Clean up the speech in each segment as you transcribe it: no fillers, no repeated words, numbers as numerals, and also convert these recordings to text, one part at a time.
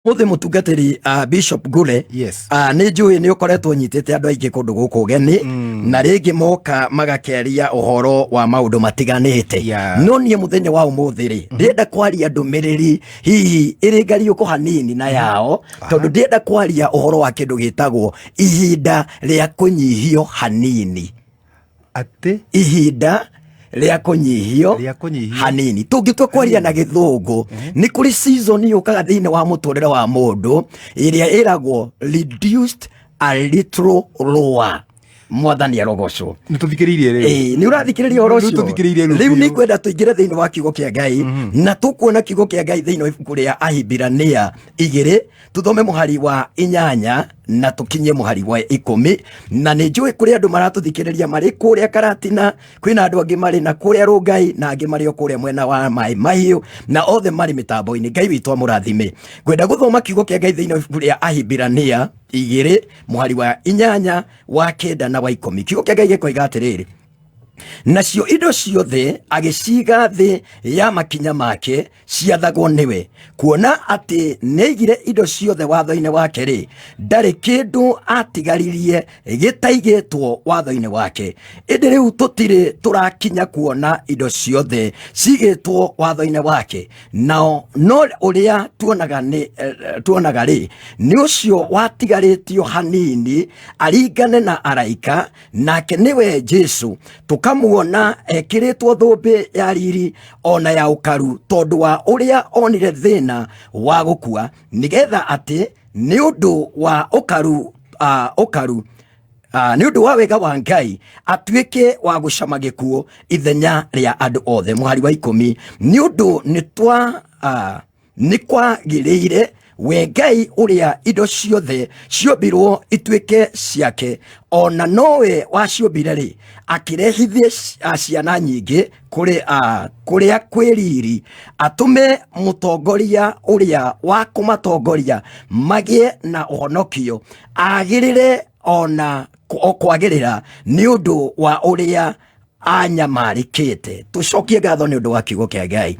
Muthi mutungatiri Bishop Ngure. Yes. Nĩ njũĩ nĩ ũkoretwo nyitĩte andũ aingĩ kũndũ gũkũ ũgeni na rĩngĩ moka magakĩaria ũhoro wa maũndũ matiganĩte. No niĩ mũthenya wa ũmũthĩ rĩ, ndĩrenda kwaria ndũmĩrĩri hihi ĩrĩ ngariũkũ hanini na yao, tondũ ndĩrenda kwaria ũhoro wa kĩndũ gĩtagwo ihinda rĩa kũnyihio hanini. Atĩ Ihinda rĩa kũnyihio rĩa kũnyihio hanini. Tũngĩtua kwaria na Gĩthũngũ, nĩ kũrĩ season yũkaga thĩinĩ wa mũtũrĩre wa mũndũ ĩrĩa ĩragwo reduced a little lower. Mwathani arogocwo. Nĩ tũthikĩrĩirie rĩu. Ĩĩ, nĩ ũrathikĩrĩria ũhoro Rĩu ũcio. tũthikĩrĩirie rĩu Rĩu biũ. nĩ ngwenda tũingĩre thĩinĩ wa kiugo kĩa Ngai, na tũkuona kiugo kĩa Ngai thĩinĩ wa ibuku rĩa Ahibirania 2, tuthome mũhari wa 8 na tũkinye mũhari wa 10. Na nĩ njũĩ kũrĩ andũ maratũthikĩrĩria marĩ kũrĩa Karatina, kwĩna andũ angĩ marĩ na kũrĩa Rũngai, na angĩ marĩ o kũrĩa mwena wa Maĩ Mahiũ, na othe marĩ mĩtambo-inĩ. Ngai witũ amũrathime. Ngwenda gũthoma kiugo kĩa Ngai thĩinĩ wa ibuku rĩa Ahibirania 2, mũhari wa 8, wa 9 na wa 10. Kiugo kĩa Ngai gĩkoiga atĩrĩrĩ: nacio indo ciothe agĩciga thĩ ya makinya make ciathagwo nĩwe, kuona atĩ nĩaigire indo ciothe watho-inĩ wake-rĩ, ndarĩ kĩndũ atigaririe gĩtaigĩtwo watho-inĩ wake. Ĩndĩ rĩu tũtirĩ tũrakinya kuona indo ciothe cigĩtwo watho-inĩ wake, nao no ũrĩa tuonaga nĩ tuonaga rĩ, nĩ ũcio watigarĩtio hanini aringane na araika, nake nĩwe Jesu, tũkamuona ekĩrĩtwo thũmbĩ ya riri ona ya ũkaru, tondũ wa ũrĩa onire thĩna wa gũkua, nĩgetha atĩ nĩ ũndũ wa ũkaru, ũkaru nĩ ũndũ wa wega wa Ngai atuĩke wa gũcama gĩkuũ ithenya rĩa andũ othe. Mũhari wa 10, nĩ ũndũ nĩ twa nĩ kwagĩrĩire we Ngai ũrĩa indo ciothe ciombirwo ituĩke ciake, ona nowe waciũmbire rĩ, akĩrehithie ciana nyingĩ kũrĩa kwĩ riri, atũme mũtongoria ũrĩa wa kũmatongoria magĩe na ũhonokio, agĩrĩre ona o kwagĩrĩra nĩ ũndũ wa ũrĩa anyamarĩkĩte. Tũcokie ngatho nĩ ũndũ wa kiugo kĩa Ngai.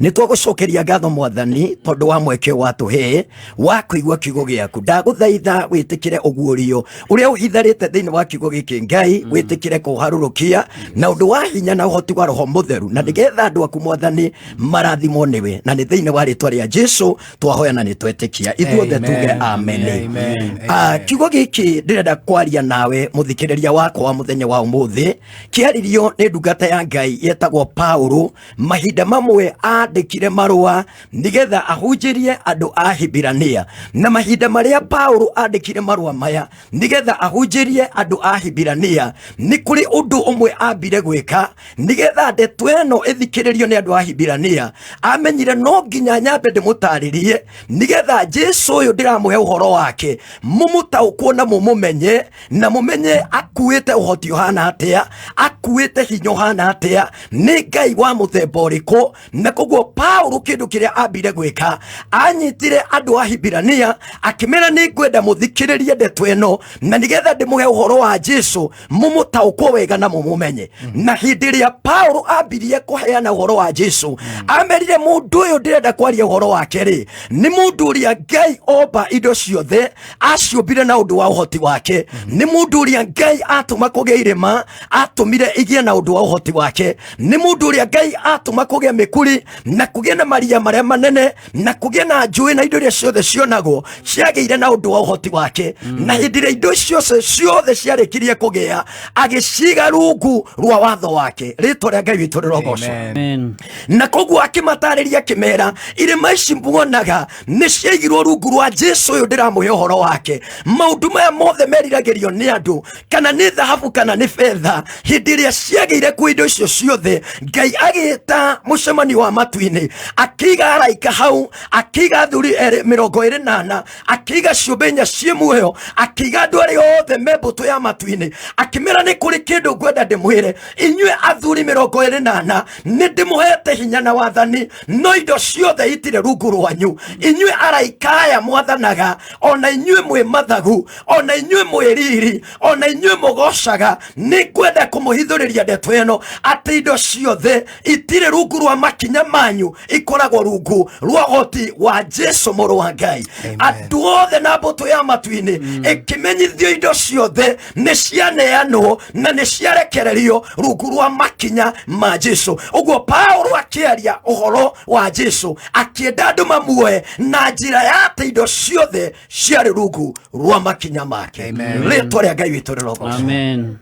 Nĩ twagũcokeria ngatho Mwathani, tondũ wa mweke watũhe wa kũigua kiugo gĩaku. Ndagũthaitha wĩtĩkĩre ũguũrio ũrĩa ũhitharĩte thĩinĩ wa kiugo gĩkĩ Ngai, wĩtĩkĩre kũharũrũkia na ũndũ wa hinya na ũhoti wa Roho Mũtheru, na nĩgetha andũ aku Mwathani marathimwo nĩwe, na nĩ thĩinĩ wa rĩtwa rĩa Jesu twahoya na nĩ twetĩkia. Ithuothe tuge amen. Amen. Kiugo gĩkĩ ndĩrenda kwaria nawe mũthikĩrĩria wakwa wa mũthenya wa ũmũthĩ kĩaririo nĩ ndungata ya Ngai yetagwo Paulo. Mahinda mamwe andĩkire marũa nĩgetha ahunjĩrie andũ a Hibirania, na mahinda marĩa Paulo andĩkire marũa maya nĩgetha ahunjĩrie andũ a Hibirania, nĩ kũrĩ ũndũ ũmwe ambire gwĩka nĩgetha ndeto ĩno ĩthikĩrĩrio nĩ andũ a Hibirania. Amenyire no nginya nyambe ndĩmũtarĩrie nĩgetha Jesu ũyũ ndĩramũhe ũhoro wake mũmũtaũkwo na mũmũmenye, na mũmenye akuĩte ũhoti ũhana atĩa, akuĩte hinya ũhana atĩa, nĩ Ngai wa mũthemba ũrĩkũ. Na koguo Paulo kĩndũ kĩrĩa ambire gwĩka, anyitire andũ a Hibirania akĩmera nĩ ngwenda mũthikĩrĩrie ndeto ĩno, na nĩgetha ndĩmũhe ũhoro wa Jesu mũmũtaũkwo wega na mũmũmenye. Na hĩndĩ ĩrĩa Paulo ambirie kũheana ũhoro wa Jesu, amerire mũndũ ũyũ ndĩrenda kwaria ũhoro wake rĩ, nĩ mũndũ ũrĩa Ngai omba indo ciothe aciũmbire na ũndũ wa ũhoti wake, nĩ mũndũ ũrĩa Ngai atũma kũgĩa irĩma atũmire igĩe na ũndũ wa ũhoti wake, nĩ mũndũ ũrĩa Ngai atũma kũgĩa mĩkuri na kũgĩa na maria marĩa manene na kũgĩa na njũĩ na indo iria ciothe cionagwo ciagĩire na ũndũ wa ũhoti wake. Na hĩndĩ ĩrĩa indo icio ciothe ciarĩkirie kũgĩa, agĩciga rungu rwa watho wake. Rĩtwa rĩa Ngai witũ rĩrogocwo. Amen. Na koguo akĩmatarĩria akĩmera, irĩma ici muonaga nĩ ciaigirwo rungu rwa Jesu ũyũ ndĩramũhe ũhoro wake. Maũndũ maya mothe meriragĩrio nĩ andũ, kana nĩ thahabu kana nĩ betha, hĩndĩ ĩrĩa ciagĩire kuo indo icio ciothe, Ngai agĩta mũcemanio wa matu-inĩ, akĩiga araika hau, akĩiga athuri erĩ 24, akĩiga ciũmbe inya ciĩ muoyo, akĩiga andũ arĩa othe me mbũtũ ya matu-inĩ, akĩmera nĩ kũrĩ kĩndũ ngwenda ndĩmwĩre inyuĩ athuri 24, nĩ ndĩmũhete hinya na wathani, no indo ciothe itirĩ rungu rwanyu. Inyuĩ araika aya mwathanaga, ona inyuĩ mwĩ mathagu, ona inyuĩ mwĩ riri, ona inyuĩ mũgocaga, nĩ ngwenda kũmũhithũrĩria ndeto ĩno atĩ indo ciothe itirĩ rungu rwa makinya Makinya manyu ikoragwo rungu rwa ũhoti wa Jesu mũrũ wa Ngai. Andũ othe na mbũtũ ya matu-inĩ ĩkĩmenyithio indo ciothe nĩ cianeanwo na nĩ ciarekererio rungu rwa makinya ma Jesu. Ũguo Paulo akĩaria ũhoro wa Jesu akĩenda andũ mamuoe na njĩra ya atĩ indo ciothe ciarĩ rungu rwa makinya make. Rĩtwa rĩa Ngai witũ rĩrogocwo. Amen.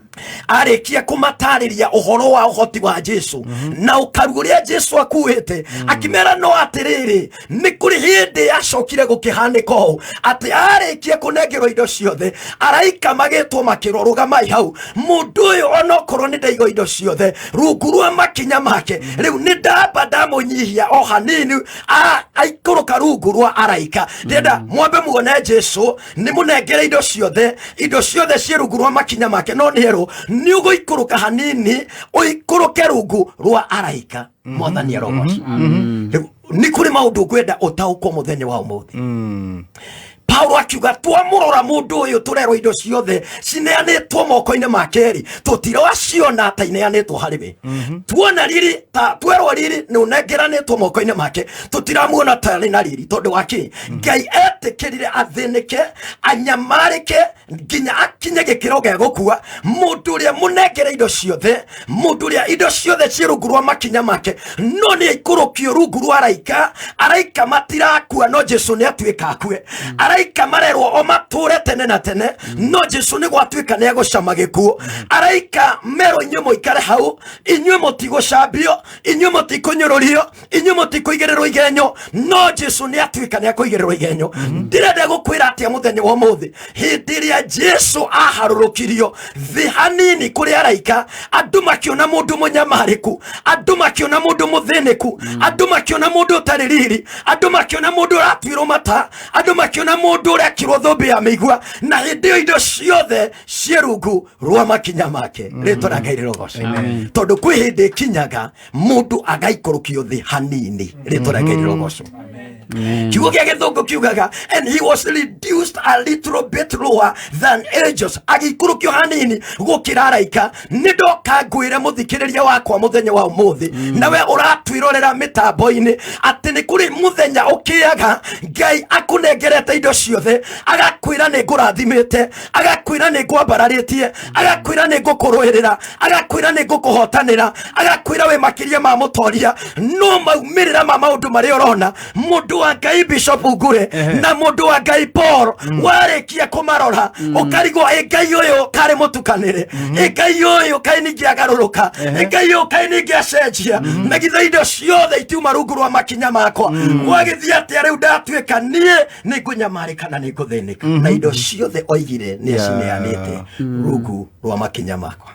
Arĩkia kũmatarĩria ũhoro wa ũhoti wa Jesu na ũkaru ũrĩa Jesu akuĩte, akĩmera no atĩrĩrĩ, nĩ kũrĩ hĩndĩ yacokire gũkĩhanĩka ũũ atĩ arĩkia kũnengerwo indo ciothe, araika magĩtwo makĩrwo, rũgamai hau, mũndũ ũyũ onokorwo nĩ ndaiga indo ciothe rungu rwa makinya make, rĩu nĩ ndamba ndamũnyihia o hanini aikũrũka rungu rwa araika. Ndĩrenda mwambe muone Jesu nĩ mũnengere indo ciothe, indo ciothe ciĩ rungu rwa makinya make, no nĩ erwo nĩ ũgũikũrũka hanini, ũikũrũke rungu rwa araika. Mwathani arogoca. Rĩu nĩ kũrĩ maũndũ ngwenda ũtaũkwo mũthenya wa ũmũthĩ. Paulo akiuga twamũrora mũndũ ũyũ tũrerwo indo ciothe cineanĩtwo moko-inĩ make rĩ, tũtiraciona ta ineanĩtwo harĩ we. Tuona riri ta twerwo riri nĩ ũnengeranĩtwo moko-inĩ make, tũtiramuona ta arĩ na riri. Tondũ wa kĩ? Ngai etĩkĩrire athĩnĩke, anyamarĩke nginya akinye gĩkĩro gĩa gũkua. Mũndũ ũrĩa mũnengere indo ciothe, mũndũ ũrĩa indo ciothe ciĩ rungu rwa makinya make, no nĩ aikũrũkio rungu rwa araika. Araika matirakua, no Jesu nĩ atuĩka akue. Araika marerwo o matũre tene na tene, no Jesu nĩ gwatuĩka nĩ egũcama gĩkuũ. Araika merwo inyuĩ mũikare hau, inyuĩ mũtigũcambio, inyuĩ mũtikũnyũrũrio, inyuĩ mũtikũigĩrĩrwo igenyo, no Jesu nĩ atuĩka nĩ akũigĩrĩrwo igenyo. Ndĩrenda gũkwĩra atĩa mũthenya wa ũmũthĩ, hĩndĩ ĩrĩa Jesu aharũrũkirio thĩ hanini kũrĩ araika, andũ makĩona mũndũ mũnyamarĩku, andũ makĩona mũndũ mũthĩnĩku, andũ makĩona mũndũ ũtarĩ riri, andũ makĩona mũndũ ũratuĩrwo mata, andũ makĩona mũndũ ũrekirwo thũmbĩ ya mĩigua, na hĩndĩ ĩyo indo ciothe ciĩ rungu rwa makinya make. Rĩtwa rĩa Ngai rĩrogocwo. Tondũ kwĩ hĩndĩ ĩkinyaga mũndũ agaikũrũkio thĩ hanini. Rĩtwa rĩa Ngai rĩrogocwo. Kiugo gĩa gĩthũngũ kiugaga, "And he was reduced a little bit lower than angels." Agĩikũrũkio hanini gũkĩra araika. Nĩ ndoka ngwĩre mũthikĩrĩria wakwa mũthenya wa ũmũthĩ, nawe ũratwĩrorera mĩtambo-inĩ, atĩ nĩ kũrĩ mũthenya ũkĩaga Ngai akũnengerete indo ciothe, agakwĩra nĩ ngũrathimĩte, agakwĩra nĩ ngwambararĩtie, agakwĩra nĩ ngũkũrũĩrĩra, agakwĩra nĩ ngũkũhotanĩra, agakwĩra wĩ makĩria ma mũtoria. No maumĩrĩra ma maũndũ marĩa ũrona, mũndũ wa Ngai Bishop Ngure na mũndũ wa Ngai Paul, warĩkia kũmarora ũkarigwo, ĩ Ngai ũyũ karĩ mũtukanĩre? Ĩ Ngai ũyũ kaĩ ningĩ agarũrũka? Ĩ Ngai ũyũ kaĩ ningĩ acenjia? Na githĩ indo ciothe itiuma rungu rwa makinya makwa? Gwagĩthiĩ atĩa rĩu ndatuĩka niĩ nĩ ngũnyamarĩka na nĩ ngũthĩnĩka, na indo ciothe oigire nĩ acineanĩte rungu rwa makinya makwa?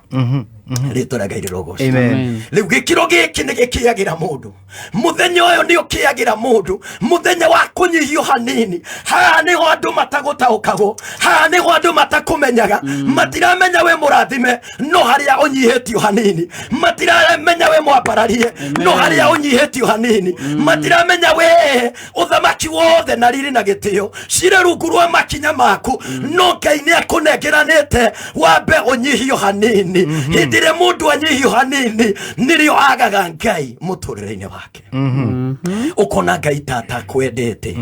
Rĩtwa rĩa Ngai rĩrogocwo. Amen. Rĩu gĩkĩro gĩkĩ nĩ gĩkĩagĩra mũndũ. Mũthenya ũyũ nĩ ũkĩagĩra mũndũ, mũthenya wa kũnyihio hanini. Haha nĩho andũ matagũtaũkagwo, haha nĩho andũ matakũmenyaga. Matiramenya wĩ mũrathime, no harĩa ũnyihĩtio hanini. Matiramenya wĩ mwambararie, no harĩa ũnyihĩtio hanini. Matiramenya wĩ ũthamaki wothe na riri na gĩtĩo cirĩ rungu rwa makinya maku, no Ngai nĩ akũnengeranĩte wambe ũnyihio hanini. Hĩndĩ ĩrĩa mũndũ anyihio hanini, nĩrĩo agaga Ngai mũtũrĩre-inĩ wake. Ũkona Ngai tata akwendete,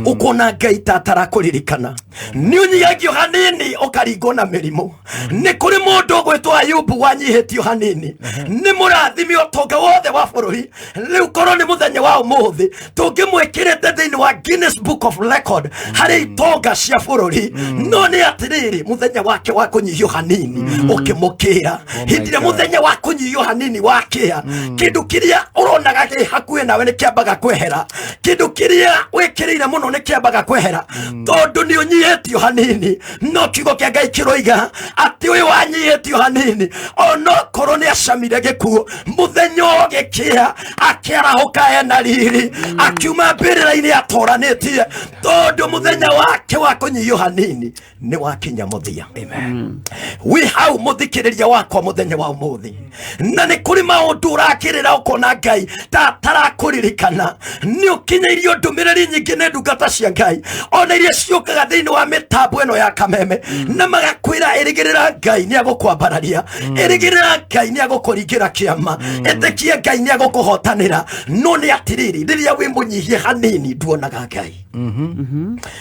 ũkona Ngai tata arakũririkana. Nĩ ũnyihagio hanini ũkaringwo na mĩrimũ. Nĩ kũrĩ mũndũ ũgwĩtwo Ayubu wanyihĩtio hanini, nĩ mũrathimi ũtonga wothe wa bũrũri. Rĩu korwo nĩ mũthenya wa ũmũthĩ tũngĩmwĩkĩrĩte thĩinĩ wa Guinness Book of Record harĩ itonga cia bũrũri. No nĩ atĩrĩrĩ, mũthenya wake wa kũnyihio hanini ũkĩmũkĩra. Hĩndĩ ĩrĩa mũthenya wa kũnyihio hanini wakĩa, kĩndũ kĩrĩa ũronaga gĩ hakuhĩ nawe nĩ kĩambaga kwehera, kĩndũ kĩrĩa wĩkĩrĩire mũno nĩ kĩambaga kwehera, tondũ nĩ ũnyihĩtio hanini. No kiugo kĩa Ngai kĩroiga atĩ ũyũ wanyihĩtio hanini, onokorwo nĩ acamire gĩkuũ, mũthenya ũgĩkĩa akĩarahũka ena riri, akiuma mbĩrĩra-inĩ atoranĩtie, tondũ mũthenya wake wa kũnyihio hanini nĩ wakinya mũthia. Wĩ hau mũthikĩrĩria wakwa mũthenya wa ũmũthĩ, na nĩ kũrĩ maũndũ ũrakĩrĩra ũkona Ngai ta atarakũririkana. Nĩ ũkinyĩirio ndũmĩrĩri nyingĩ nĩ ndungata cia Ngai, ona iria ciũkaga thĩinĩ wa mĩtambo ĩno ya Kameme na magakwĩra ĩrĩgĩrĩra Ngai nĩ agũkwambararia, ĩrĩgĩrĩra Ngai nĩ agũkũringĩra kĩama, ĩtĩkia Ngai nĩ agũkũhotanĩra. No nĩ atĩrĩrĩ, rĩrĩa wĩ mũnyihie hanini nduonaga Ngai,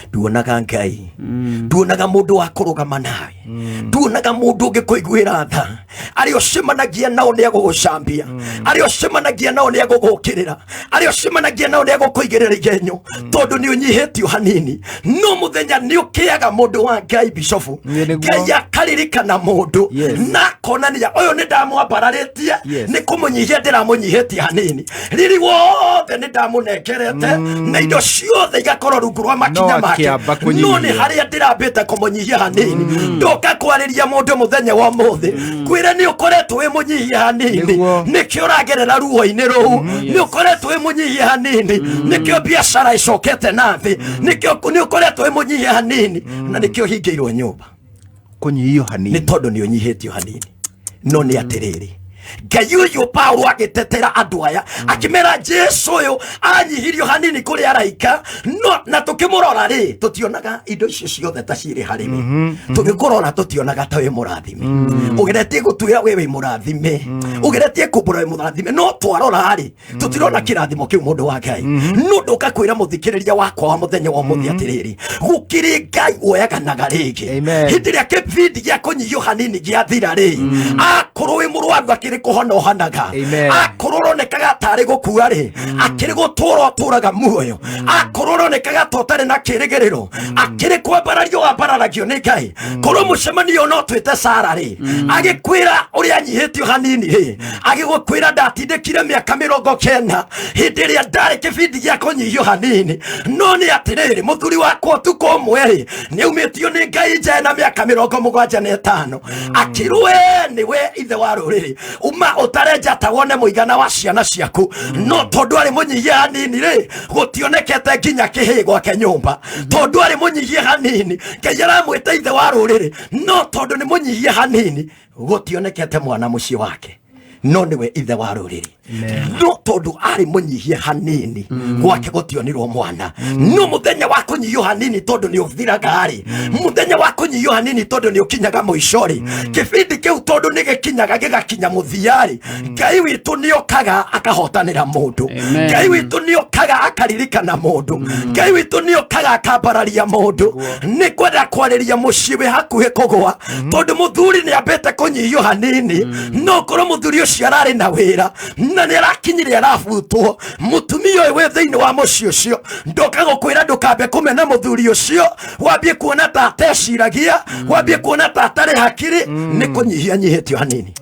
nduonaga Ngai, nduonaga mũndũ wa kũrũgama nawe, nduonaga mũndũ ũngĩkũiguĩra tha. Arĩa ũcemanagia nao nĩ agũgũcambia, arĩa ũcemanagia nao nĩ agũgũkĩrĩra, arĩa ũcemanagia nao nĩ agũkũigĩrĩra igenyo, tondũ nĩ ũnyihĩtio hanini. No mũthenya nĩ ũkĩaga mũndũ wa Ngai, bicobu, Nĩ nĩguo. Ngai akaririkana mũndũ na akonania ũyũ nĩ ndamwambararĩtie, nĩ kũmũnyihia ndĩramũnyihĩtie hanini, riri wothe nĩ ndamũnengerete na indo ciothe igakorwo rungu rwa makinya No make, akĩamba no kũnyihia. nĩ harĩa ndĩrambĩte kũmũnyihia hanini. Ndoka kwarĩria mũndũ mũthenya wa ũmũthĩ, kwĩre nĩ ũkoretwo wĩ mũnyihia hanini, nĩkĩo ũragerera ruo-inĩ rũu. Nĩ ũkoretwo wĩ mũnyihia hanini, nĩkĩo biacara ĩcokete na thĩ. Nĩkĩo nĩ ũkoretwo wĩ mũnyihia hanini na nĩkĩo hingĩirwo nyũmba. Kũnyihio Nĩ hanini. tondũ nĩ ũnyihĩtio hanini. No nĩ atĩrĩrĩ, Ngai ũyũ Paulo agĩtetera andũ aya akĩmera Jesu ũyũ anyihirio hanini kũrĩ araika, no na tũkĩmũrora rĩ, tũtionaga indo icio ciothe ta cirĩ harĩ we. Tũgĩkũrora tũtionaga ta wĩ mũrathime. Ũgeretie gũtuĩra we wĩ mũrathime, ũgeretie kumbũra wĩ mũrathime, no twarora rĩ, tũtirona kĩrathimo kĩu, mũndũ wa Ngai. No ndoka kwĩra mũthikĩrĩria wakwa wa mũthenya wa ũmũthĩ atĩrĩrĩ, gũkĩrĩ Ngai woyaganaga rĩngĩ. Amen. Hĩndĩ ĩrĩa kĩbindi gĩa kũnyihio hanini gĩathira rĩ, akorwo wĩ mũrwaru akĩrĩ kũhona ũhanaga. Amen. Akorwo ũronekaga tarĩ gũkua rĩ, akĩrĩ gũtũra ũtũraga muoyo. Akorwo ũronekaga ta ũtarĩ na kĩrĩgĩrĩro, akĩrĩ kwambarario wambararagio nĩ Ngai. Korwo mũcemanio no twĩte Sara rĩ, agĩkwĩra ũrĩa anyihĩtio hanini rĩ, agĩgũkwĩra ndatindĩkire mĩaka 90 hĩndĩ ĩrĩa ndarĩ kĩbindi gĩa kũnyihio hanini. No nĩ atĩrĩrĩ, mũthuri wakwa ũtukũ ũmwe rĩ, nĩ aumĩtio nĩ Ngai nja na mĩaka 75, akĩrwo we nĩwe ithe wa rũrĩrĩ, uma ũtare njata wone mũigana wa ciana ciaku. No tondũ arĩ mũnyihie hanini rĩ, gũtionekete nginya kĩhĩ gwake nyũmba. Tondũ arĩ mũnyihie hanini, Ngai aramwĩta ithe wa rũrĩrĩ, no tondũ nĩ mũnyihie hanini, gũtionekete mwana mũciĩ wake, no nĩwe ithe wa rũrĩrĩ. No tondũ arĩ mũnyihie hanini, gwake gũtionirwo mwana. No mũthenya wa kũnyihio hanini tondũ nĩ ũthiraga rĩ, mũthenya wa kũnyihio hanini tondũ nĩ ũkinyaga mũico rĩ, kĩbindi kĩu tondũ nĩ gĩkinyaga gĩgakinya mũthia rĩ, Ngai witũ nĩ okaga akahotanĩra mũndũ. Amen. Ngai witũ nĩ okaga akaririkana mũndũ. Ngai witũ nĩ okaga akambararia mũndũ. Nĩ kwenda kwarĩria mũciĩ wĩ hakuhĩ kũgũa tondũ mũthuri nĩ ambĩte kũnyihio hanini. No korwo mũthuri ũcio ararĩ na wĩra na nĩ arakinyire arabutwo, mũtumia ũyũ wĩ thĩinĩ wa mũciĩ ũcio, ndoka gũkwĩra ndũkambe kũmena mũthuri ũcio, wambie kuona ta ateciragia, wambie kuona ta atarĩ hakiri. Nĩ kũnyihia nyihĩtio hanini,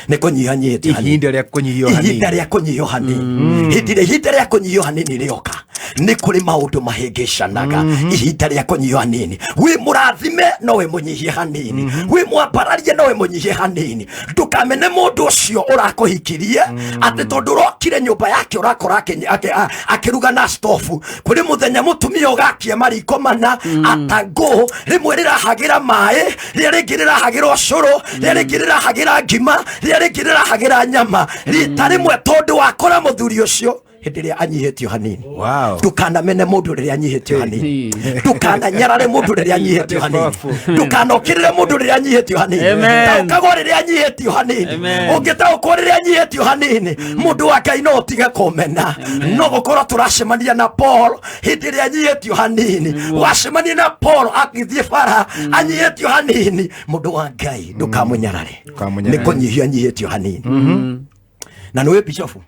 nĩ kũnyihia nyihĩtio hanini. Ihinda rĩa kũnyihio hanini. Ihinda rĩa kũnyihio hanini, hĩndĩ ĩrĩa ihinda rĩa kũnyihio hanini rĩoka, nĩ kũrĩ maũndũ mahĩngĩcanaga. Ihinda rĩa kũnyihio hanini, wĩ mũrathime no wĩ mũnyihie hanini, wĩ mwambararie no wĩ mũnyihie hanini. Ndũkamene mũndũ ũcio ũrakũhikirie atĩ tondũ ũrokire nyũmba yake ũrakora akĩruga na stofu. Kũrĩ mũthenya mũtumia ũgakia mariko mana atangũ, rĩmwe rĩrahagĩra maĩ, rĩrĩa rĩngĩ rĩrahagĩra ũcũrũ, rĩrĩa rĩngĩ rĩrahagĩra ngima, rĩrĩa rĩngĩ rĩrahagĩra nyama rita rĩmwe, tondũ wakora mũthuri ũcio hĩndĩ ĩrĩa anyihĩtio hanini. Ndũkanamene mũndũ rĩrĩa anyihĩtio hanini, ndũkananyarare mũndũ rĩrĩa anyihĩtio hanini, ndũkanokĩrĩre mũndũ rĩrĩa anyihĩtio hanini. Amen. Taũkagwo rĩrĩa anyihĩtio hanini. Amen. Ũngĩtaũkwo rĩrĩa anyihĩtio hanini, mũndũ wa Ngai, no ũtige kũmena. No gũkorwo tũracemania na Paul hĩndĩ ĩrĩa anyihĩtio hanini, wacemania na Paul agĩthiĩ bara anyihĩtio hanini. Mũndũ wa Ngai, ndũkamũnyarare. Ndũkamũnyarare. Nĩ kũnyihio anyihĩtio hanini. Na nĩwĩ bicobu,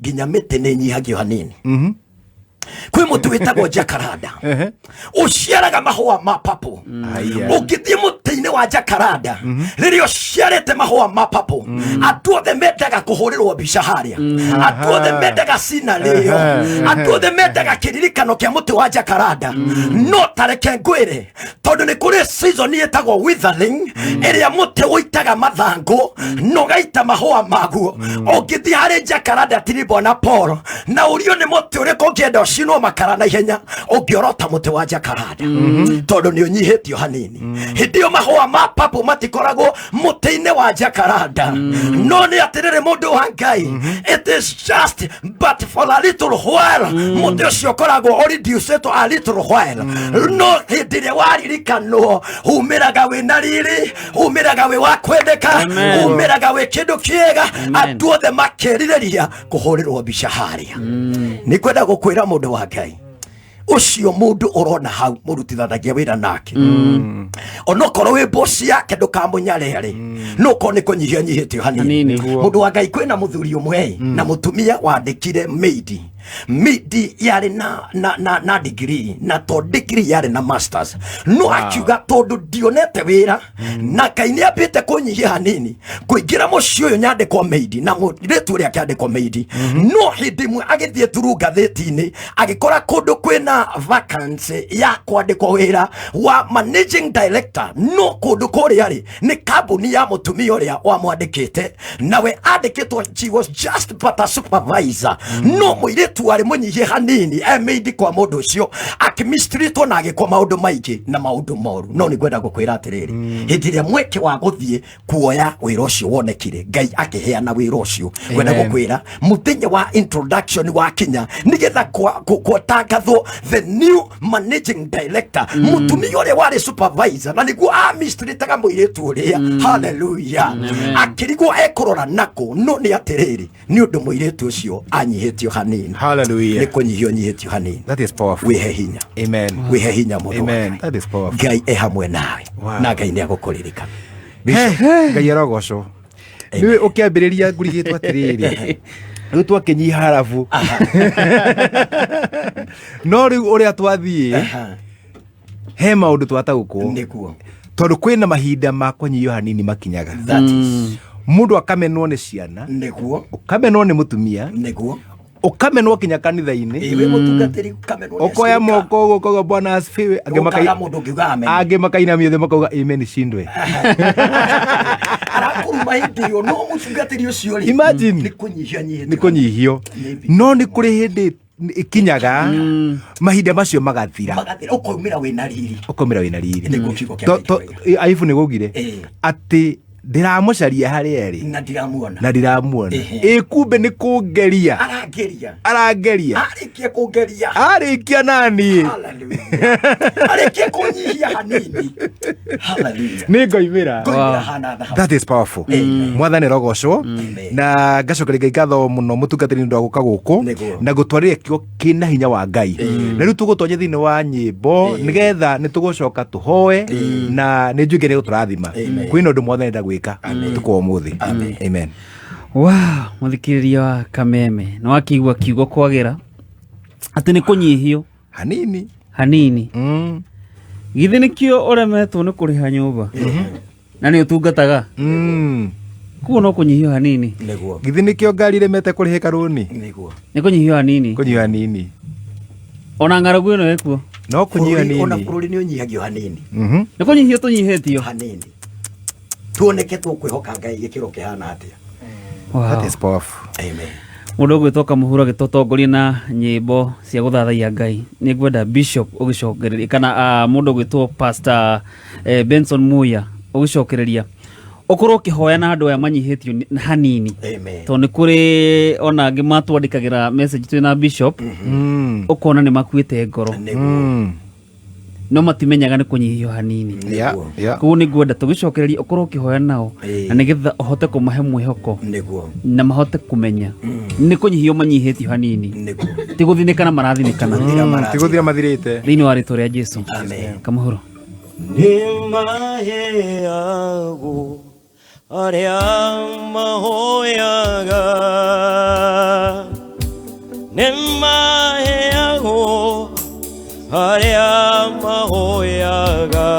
nginya mĩtĩ nĩ ĩnyihagio hanini. Kwĩ mũtĩ wĩtagwo jacaranda ũciaraga mahũa ma papo. Aya. Ũngĩthiĩ mũtĩ-inĩ wa jacaranda rĩrĩa ũciarĩte mahũa ma papo, andũ othe mendaga kũhũrĩrwo mbica harĩa, andũ othe mendaga cinarĩo, andũ othe mendaga kĩririkano kĩa mũtĩ wa jacaranda. No tareke ngwĩre, tondũ nĩ kũrĩ season ĩtagwo withering, ĩrĩa mũtĩ ũitaga mathangũ na ũgaita mahũa maguo. Ũngĩthiĩ harĩ jacaranda tree, bwana Paul, na ũrio nĩ mũtĩ ũrĩkũ ũngĩenda. Ndũgũcinwo makara na ihenya ũngĩorota mũtĩ wa jacaranda, tondũ nĩ ũnyihĩtio hanini. Hĩndĩ ĩyo mahũa ma papo matikoragwo mũtĩ-inĩ wa jacaranda. No nĩ atĩrĩrĩ, mũndũ wa Ngai, it is just but for a little while. Mũtĩ ũcio ũkoragwo ũreducĩtwo a little while, no hĩndĩ ĩrĩa waririkanwo, umĩraga wĩna riri, umĩraga wĩ wa kwendeka. Amen. Umĩraga wĩ kĩndũ kĩega. Amen. Andũ othe makerirĩria kũhũrĩrwo mbica harĩa. Nĩ kwenda gũkwĩra, mũndũ wa Ngai, ũcio mũndũ ũrona hau mũrutithanagia wĩra nake, onokorwo wĩ bosi yake, ndũkamũnyarere, no korwo nĩ kũnyihia nyihĩtio hanini. Hanini. Mũndũ wa Ngai, kwĩna mũthuri ũmwe na mũtumia wandĩkire maid. Maid yarĩ na degree, na to degree, yarĩ na masters, no akiuga tondũ ndionete wĩra na Ngai nĩ ambĩte kũnyihia hanini, kũingĩra mũciĩ ũyũ nyandĩkwo maid, na mũirĩtu ũrĩa akĩandĩkwo maid. No hĩndĩ ĩmwe agĩthiĩ turu ngathĩti-inĩ, agĩkora kũndũ kwĩna vacancy ya kwandĩkwo wĩra wa managing director, no kũndũ kũrĩa rĩ nĩ kambuni ya mũtumia ũrĩa wamwandĩkĩte, nawe andĩkĩtwo she was just but a supervisor. No mũirĩtu warĩ mũnyihie hanini e maid kwa mũndũ ũcio, akĩmistreatwo na agĩkwo maũndũ maingĩ na maũndũ moru. No nĩ ngwenda gũkwĩra atĩrĩrĩ, hĩndĩ ĩrĩa mweke wa gũthiĩ kuoya wĩra ũcio wonekire, Ngai akĩheana wĩra ũcio. Ngwenda Amen. gũkwĩra, mũthenya wa introduction wakinya nĩgetha kwatangathwo the new managing director, mũtumia ũrĩa warĩ supervisor na nĩguo amistreataga mũirĩtu ũrĩa, haleluya, akĩrigwo ekũrora nako. No nĩ atĩrĩrĩ, nĩ ũndũ mũirĩtu ũcio anyihĩtio hanini. Hallelujah. Nĩ kũnyihio nyihĩtio hanini. That is powerful. Wĩhe hinya. Amen. Wĩhe hinya, mũndũ wa Amen. Ngai. That is powerful. Ngai e hamwe nawe. Na Ngai nĩ agũkũririkana. Ngai arogocwo. Nĩwe ũkĩambĩrĩria ngurigĩtwo atĩrĩrĩ, rĩu twakĩnyiha harabu, no rĩu ũrĩa twathiĩ, he maũndũ twataũkwo. Nĩguo. Tondũ kwĩna mahinda ma kũnyihio hanini makinyaga. That is. Mũndũ akamenwo nĩ ciana, Nĩguo. ũkamenwo nĩ mũtumia, Nĩguo. ũkamenwo kinya kanitha-inĩ. Ĩ, wĩ mũtungatĩri ũkamenwo nĩ Ũkoya acirika. moko ũguo ũkauga Bwana asifiwe, angĩ Ũkaga mũndũ ũngiuga amen. Angĩ makainamia thĩ makauga amen shindwe. Arakuruma hĩndĩ ĩyo, no mũtungatĩri ũcio rĩ, Imagine. nĩ kũnyihia nyihĩtio. Nĩ kũnyihio. Maybe. No nĩ kũrĩ hĩndĩ ĩkinyaga mahinda macio magathira. Magathira, ũkaumĩra wĩna riri. Ũkaumĩra wĩna riri. Nĩguo kiugo kĩa Ngai kĩroiga. Aibu nĩ gũgire atĩ ndĩramũcaria harĩa ĩrĩ na ndiramuona. Na ndiramuona. Ehe. Ĩ kumbe nĩ kũngeria. Arangeria. Arangeria. Arĩkia kũngeria. Arĩkia naniĩ. Hallelujah. Arĩkia kũnyihia hanini, hallelujah, nĩ ngoimĩra. Ngoimĩra hana thahabu. That is powerful. Mwathani rogocwo. Amen. Na ngacokeria Ngai ngatho mũno, mũtungatĩri, nĩ ũndũ wa gũka gũkũ Nĩguo. na gũtwarĩra kiugo kĩna hinya wa Ngai. Na rĩu tũgũtonya thĩinĩ wa nyĩmbo nĩgetha nĩ tũgũcoka tũhoe, na nĩ njũĩ Ngai nĩ gũtũrathima. Amen. Kwĩna ũndũ mwathani enda gwĩka ũtukũ wa ũmũthĩ. Amen. Wow, mũthikĩrĩria wa Kameme, nĩ wakĩigua kiugo kwagĩra atĩ nĩ kũnyihio hanini. Hanini. Githĩ nĩkĩo ũremetwo nĩ kũrĩha nyũmba na nĩ ũtungataga? Kuo no kũnyihio hanini. Nĩguo. Githĩ nĩkĩo ngari ĩremete kũrĩhĩka rũni? Nĩguo. Nĩ kũnyihio hanini. Kũnyihio hanini. Ona ng'aragu ĩno ĩkuo. No kũnyihio Bũrũri- ona hanini. bũrũri nĩ ũnyihagio hanini. Nĩ kũnyihio tũnyihĩtio. Hanini, tuoneke tũkwĩhoka Ngai gĩkĩro kĩhana atĩa. Wow. That is powerful. Amen. Mũndũ ũgwĩtwo Kamũhuro agĩtũtongoria na nyĩmbo cia gũthathaiya Ngai, nĩ ngwenda bishop ũgĩcokereria, kana mũndũ ũgwĩtwo Pastor Benson Muya ũgĩcokereria, ũkorwo ũkĩhoya na andũ aya manyihĩtio hanini. Amen. Tondũ nĩ kũrĩ ona angĩ matwandĩkagĩra message twĩ na bishop, ũkona nĩ makuĩte ngoro. Nĩguo. No matimenyaga nĩ kũnyihio hanini. Koguo nĩ ngwenda tũgĩcokereria ũkorwo ũkĩhoya nao, na nĩgetha ũhote kũmahe mwĩhoko, Nĩguo. na mahote kũmenya nĩ kũnyihio manyihĩtio hanini, Nĩguo. ti gũthinĩkana marathinĩkana. Gũthira marathira. Ti gũthira mathirĩte. Thĩinĩ wa rĩtwa rĩa Jesu. Amen. Kamũhuro. Nĩ maheagwo arĩa mahoyaga, nĩ maheagwo arĩa mahoyaga,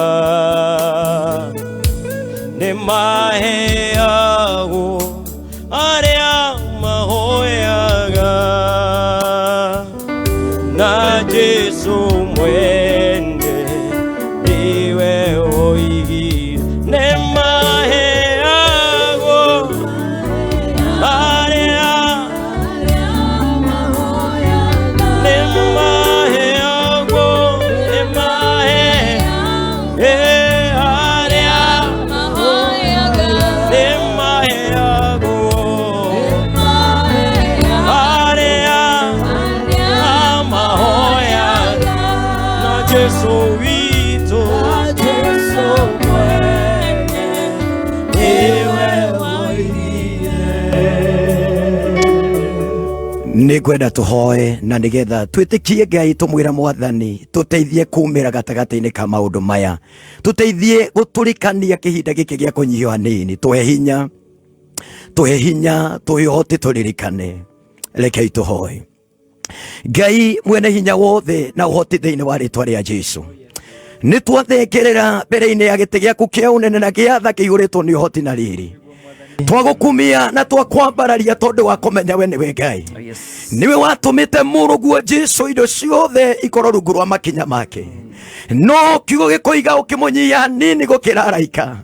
nĩ maheagwo arĩa mahoyaga, na Jesu mwene niwe oigire nĩ maheagwo arĩa nĩ Jesu witũ na Jesu mwene nĩwe woigire. Nä ngwenda tå hoe na nä getha twä tä kie Ngai tå mwä ra Mwathani tå teithie kumä ra gatagatĩ-inĩ ka maå maya, tå teithie gå tå rä kania kä hinda gä kä gä a kå nyihio hanini, tå he hinya, tå he hinya, tå he ũhoti tũririkane. Rekei tå hoe. Ngai mwene hinya wothe na ũhoti thĩinĩ wa rĩtwa rĩa Jesu, nĩ twathengerera mbere-inĩ ya gĩtĩ gĩaku kĩa ũnene na gĩa tha kĩihũrĩtwo nĩ ũhoti na riri, twagukumia na twakwambararia tondu wa kũmenya we nĩwe Ngai. Yes. Niwe watũmĩte mũrũguo Jesu indo ciothe ikorwo rungu rwa makinya make, no kiugo gĩkoiga ũkĩmũnyihia hanini gũkĩra araika,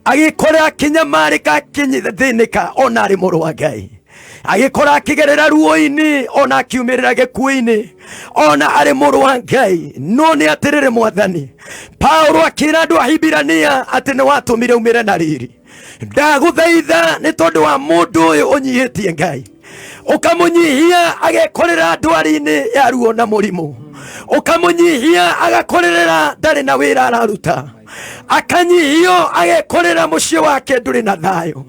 agĩkora akĩnyamarĩka akĩthĩnĩka ona arĩ mũrũ wa Ngai, agĩkora akĩgerera ruo-inĩ ona akiumĩrĩra gĩkuũ-inĩ ona arĩ mũrũ wa Ngai. No nĩ atĩrĩrĩ Mwathani, Paulo akĩra andũ a Hibirania atĩ nĩ watũmire umĩre na riri. Ndagũthaitha nĩ tondũ wa mũndũ ũyũ ũnyihĩtie Ngai, ũkamũnyihia agekorera ndwari-inĩ ya ruo na mũrimũ, ũkamũnyihia agakorerera ndarĩ na wĩra araruta, akanyihio agekorera mũciĩ wake ndũrĩ na thayũ,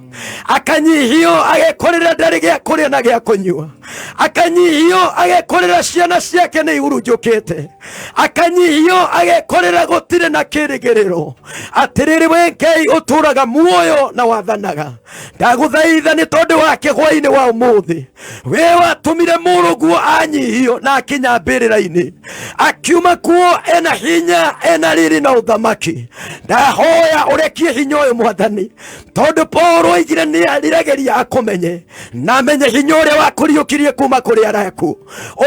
akanyihio agekorera ndarĩ gĩa kũrĩa na gĩa kũnyua, akanyihio agekorera ciana ciake nĩ ihurunjũkĩte, akanyihio agekorera gũtirĩ na kĩrĩgĩrĩro. Atĩrĩrĩ we Ngai ũtũraga muoyo na wathanaga, ndagũthaitha nĩ tondũ wake hwainĩ wa ũmũthĩ, we watũmire mũrũguo anyihio na akinya mbĩrĩra-inĩ, akiuma kuo ena hinya ena riri na ũthamaki. Ndahoya ũrekie hinya ũyũ Mwathani, tondũ Paulo oigire nĩ arirageria akũmenye na amenye hinya ũrĩa wakũriũkirie kuma kũrĩ arĩa akuũ.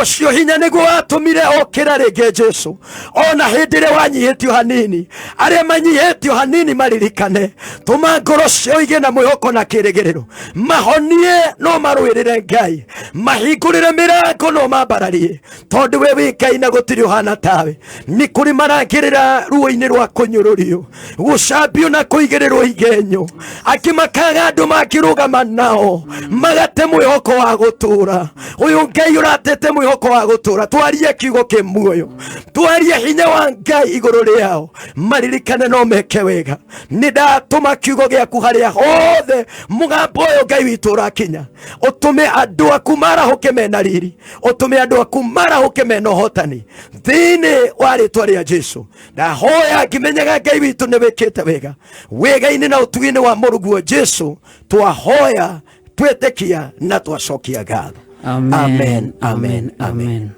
Ũcio hinya nĩguo watũmire okĩra rĩngĩ Jesu, ona hĩndĩ ĩrĩa wanyihĩtio hanini. Arĩa manyihĩtio hanini maririkane, tũma ngoro ciao igĩe na mwĩhoko na kĩrĩgĩrĩro, mahonie no marũĩrĩre Ngai, mahingũrĩre mĩrango no mambararie, tondũ we wĩ Ngai na gũtirĩ ũhana tawe. Nĩ kũrĩ marangĩrĩra ruo-inĩ rwa kũnyũrũrio, gũcambio na kũigĩrĩrwo igenyo, angĩ makaga andũ mangĩrũgama nao magate mwĩhoko wa gũtũra. Ũyũ Ngai ũratete mwĩhoko wa gũtũra, twarie kiugo kĩ muoyo, twarie hinya wa Ngai igũrũ rĩao, maririkane no meke wega. Nĩ ndatũma kiugo gĩaku harĩa hothe mũgambo ũyũ Ngai witũ ũrakinya, ũtũme andũ aku marahũke mena riri, ũtũme andũ aku marahũke mena ũhotani thĩinĩ wa rĩtwa rĩa Jesu. Ndahoya ngĩmenyaga Ngai witũ nĩ wĩkĩte wega, wega-inĩ na ũtugi-inĩ wa mũrũguo Jesu twahoya, twĩtĩkia na twacokia ngatho. Amen. Amen, amen, amen.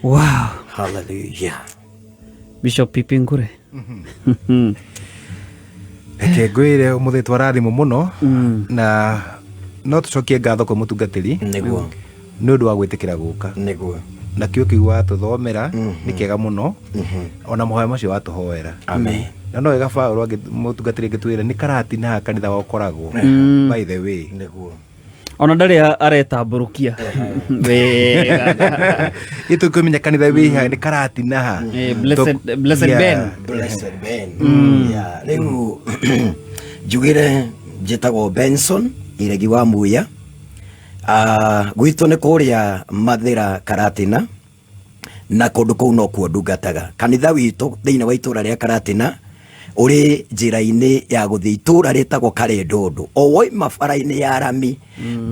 Wow. Hallelujah. Bishop Pipi Ngure. Reke ngwĩre ũmũthĩ twarathimwo mũno, na no tũcokie ngatho kwĩ mũtungatĩri Nĩguo, nĩ ũndũ wa gwĩtĩkĩra gũka, nĩguo. na kĩo kĩu watũthomera nĩ kĩega mũno, ona mahoya macio watũhoera. Amen. Na no wega Paũlũ mũtungatĩri angĩtwĩra nĩ karatina kanitha wa ũkoragwo, by the way. Nĩguo. Ona ndarĩ aretambũrũkia wega. Ĩtũkũmenya kanitha wĩ nĩ karatina. Blessed Ben. Blessed Ben. Yeah, rĩu njugire njĩtagwo Benson Iregi wa Muya. Gwitũ nĩ kũrĩa Mathĩra Karatina, na kũndũ kũu nokuo ndungataga. Kanitha witũ thĩinĩ wa itũra rĩa Karatina ũrĩ njĩra-inĩ ya gũthiĩ itũra rĩtagwo Karendũndũ, o woima bara-inĩ ya rami,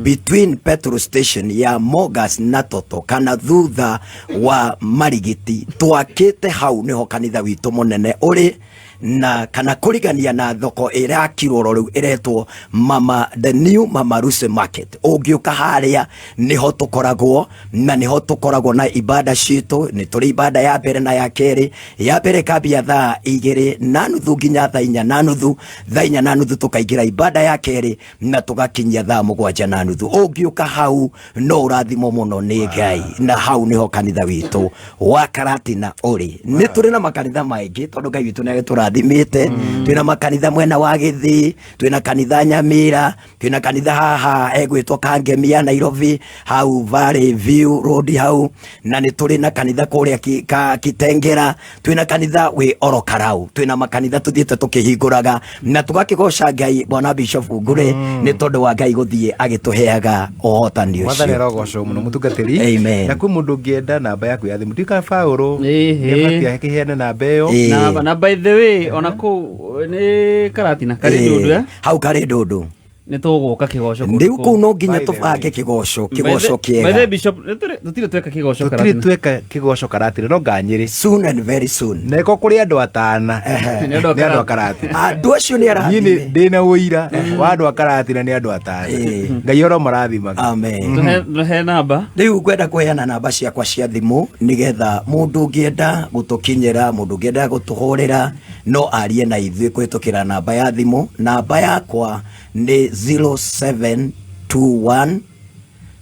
between petrol station ya Mogas na Toto, kana thutha wa Marigiti, twakĩte hau nĩho kanitha witũ mũnene ũrĩ, na kana kũrigania na thoko ĩrakirwo oro rĩu ĩretwo Mama, the new Mama Lucy Market. Ũngĩũka harĩa nĩho tũkoragwo, na nĩho tũkoragwo na ibada citũ. Nĩ tũrĩ ibada ya mbere na ya kerĩ. Ya mbere kambia 2:30 nginya 4:30, 4:30 tũkaingĩra ibada ya kerĩ na tũgakinyia 7:30. Ũngĩũka hau no ũrathimwo mũno nĩ Ngai, na hau nĩho kanitha witũ wa Karatina ũrĩ. Nĩ tũrĩ na makanitha maingĩ tondũ Ngai witũ nĩ agĩtũrathimĩte. Twĩna makanitha mwena wa Gĩthii, twĩna kanitha Nyamira, twĩna kanitha haha egwĩtwo Kangemia Nairobi, hau Valley View Road hau, na nĩ tũrĩ na kanitha kũrĩa Kitengera, twĩna kanitha wĩ Orokarau, twĩna makanitha makanitha tuthiĩte tũkĩhingũraga na tũgakĩgoca Ngai bwana Bishop Ngure nĩ tondũ wa Ngai gũthiĩ agĩtũheaga ũhotani Mwathani ũcio. arogocwo mũno mũtungatĩri. Amen. Na kwĩ mũndũ ũngĩenda namba yaku ya thimũ ndika Paũlũ Ĩhĩ. nĩabatie akĩheane namba ĩyo. Ĩĩ. Na by the way, ona kũu nĩ Karatina karĩ Ĩĩ, ndundu, eh? Hau karĩ ndundu. Nĩ tũgũka kĩgoco kũndũ Rĩu kũu no nginya By the way. tũbange kĩgoco By the- kĩgoco by the way, kĩega. Bishop, tũtirĩ tweka kĩgoco Tũtirĩ Karatina. tweka kĩgoco Karatina no nganyĩrĩ Soon and very soon. neko kũrĩ andũ atana. Nĩ andũ a Nĩ andũ a Karatina. Andũ acio nĩ Niĩ nĩ arathime. ndĩna ũira wa andũ a Karatina nĩ andũ atana. Ĩĩ. Ngai oro marathimaga. Amen. Tũhe namba. Rĩu ngwenda kũheana namba ciakwa cia thimũ nĩgetha mũndũ ũngĩenda gũtũkinyĩra, mũndũ ũngĩenda gũtũhũrĩra no arie na ithuĩ kũhĩtũkĩra namba ya thimũ. Namba yakwa nĩ 0721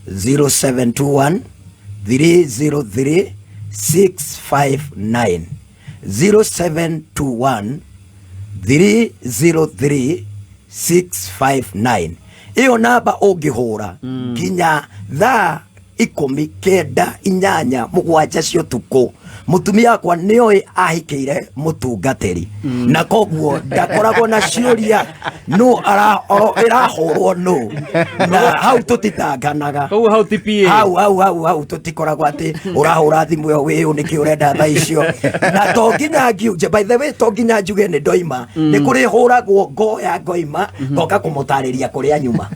0721 303 659, 0721 303 659. Ĩyo namba ũngĩhũra nginya thaa 19, 8, 7 cia ũtukũ, mũtumia wakwa nĩoĩ ahikĩire mũtungatĩri na koguo ndakoragwo na ciũria nũ ĩrahũrwo nũ, na hau tũtitanganaga. Koguo hau ti PA. Hau hau hau hau tũtikoragwo atĩ ũrahũra thimũ ĩyo wĩyũ nĩkĩ ũrenda thaa icio, na to nginya ngiunje, by the way, to nginya njuge nĩ ndoima, nĩ kũrĩ hũragwo ngoya ngoima ngoka kũmũtarĩria kũrĩa nyuma.